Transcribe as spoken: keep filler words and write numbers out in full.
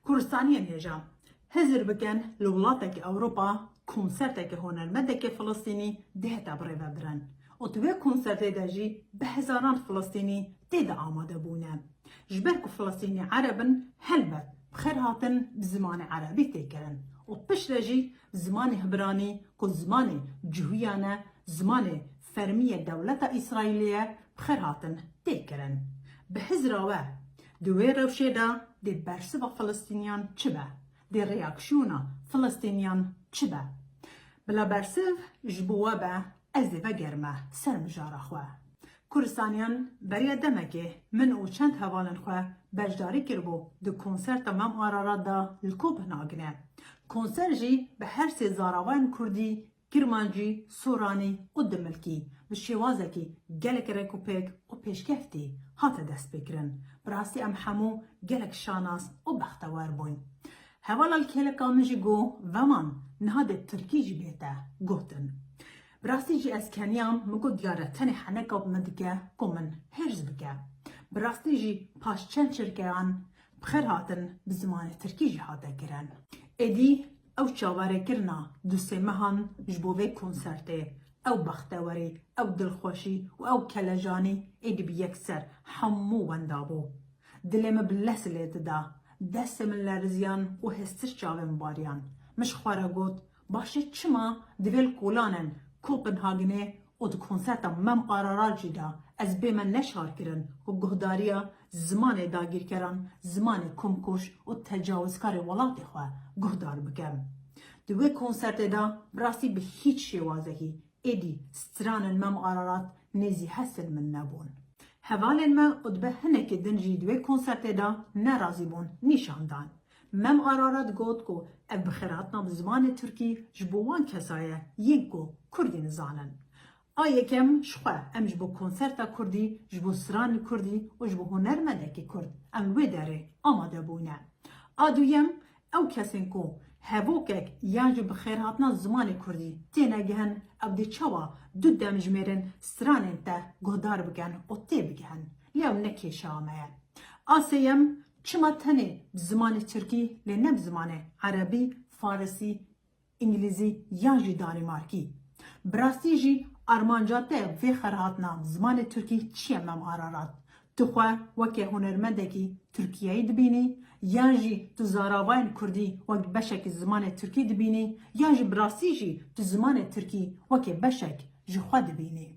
Kurdstaniyên hêja, hizir bikin li welatekî Ewropa konsertekî hunermendekê Filistînî dihête birêvebirin û di wê konsertê de jî bi hezaran Filistînî tê de amade bûne. Ji ber ku Filistînî Ereb in, helbet bi xêr hatin bi zimanê Erebî tê kirin û piştre jî bi zimanê Hibranî ku zimanê cihûyan e, zimanê fermî yê dewleta Îsraîlê ye, bi xêr hatin tê kirin. Bi hizra we di wê rewşê de dê bersiva Filistîniyan çi be? Dê reaksiyona Filistîniyan çi be? Bila bersiv ji bo we be, ez dê vegerime ser mijara xwe. Kurdistaniyan beriya demekê min û çend hevalên xwe beşdarî kiribû di konserta Mem Ararat de li Kopenhagenê. Konser jî bi her sê zaravayên kurdî, kirmancî, soranî û dimilkî bi şêwazekî gelek rêkûpêk û pêşkeftî hate destpêkirin. Bi rastî em hemû gelek şanas û bextewer bûyn. Hevala li kêleka min jî got, Veman, niha dê tirkî jî bête gotin. Bi rastî jî ez keniyam, min got, diyar e, tenê heneka bi min dike ku min hêrs bike. Bi rastî jî paş çend çirkeyan bi xêr hatin bi zimanê tirkî jî hate kirin. Êdî ew çaverêkirina du sê mehan ji bo vê konsertê, ew bextewerî, ew dilxweşî û ew kelejanî êdî bi yekser hemû wenda bû. Dilê min bi lez lê dida, destê min leriziyan û hêstir çavê min bariyan. Min ji xwe re got, Baş e, çima divê li kolanên Kopenhagenê û di konserta Mem Ararat jî de ez bême neşarkirin ku guhdariya zimanê dagîrkeran, zimanê komkuj û tecawizkarê welatê xwe guhdar bikim. Di wê konsertê de bi rastî bi hîç şêwazekî êdî stranên Mem Ararat nêzî hestên min nebûn. Hevalên me û dibe hinekî din jî di wê konsertê de nerazî bûn, nîşan dan. Mem Ararat got ku ev bi xêr hatina bi zimanê tirkî ji bo wan kesa ye yên ku kurdî nizanin. A yekem, ji xwe em ji bo konserta kurdî, ji bo stranê kurdî û ji bo hunermendekî kurd em li wê derê amade bûne. A duyem, ew kesên ku hevokek yan jî bi xêr hatina zimanê kurdî têne gihin, ew dê çawa du demjimêrên stranên te guhdar bikin û tê bigihin? Lê ew ne kêşeya me ye. A sêyem, çima tenê bi zimanê tirkî lê ne bi zimanê erebî, farisî, îngilîzî yan jî danîmarkî? Bi rastî jî armanca te vê xêrhatina bi zimanê tirkî çi ye Mem Ararat? Tu xwe weke hunermendekî Tirkiyeyî dibînî yan jî tu zaravayên kurdî wek beşekî zimanê tirkî dibînî yan jî bi rastî jî tu zimanê tirkî weke beşek ji xwe dibînî?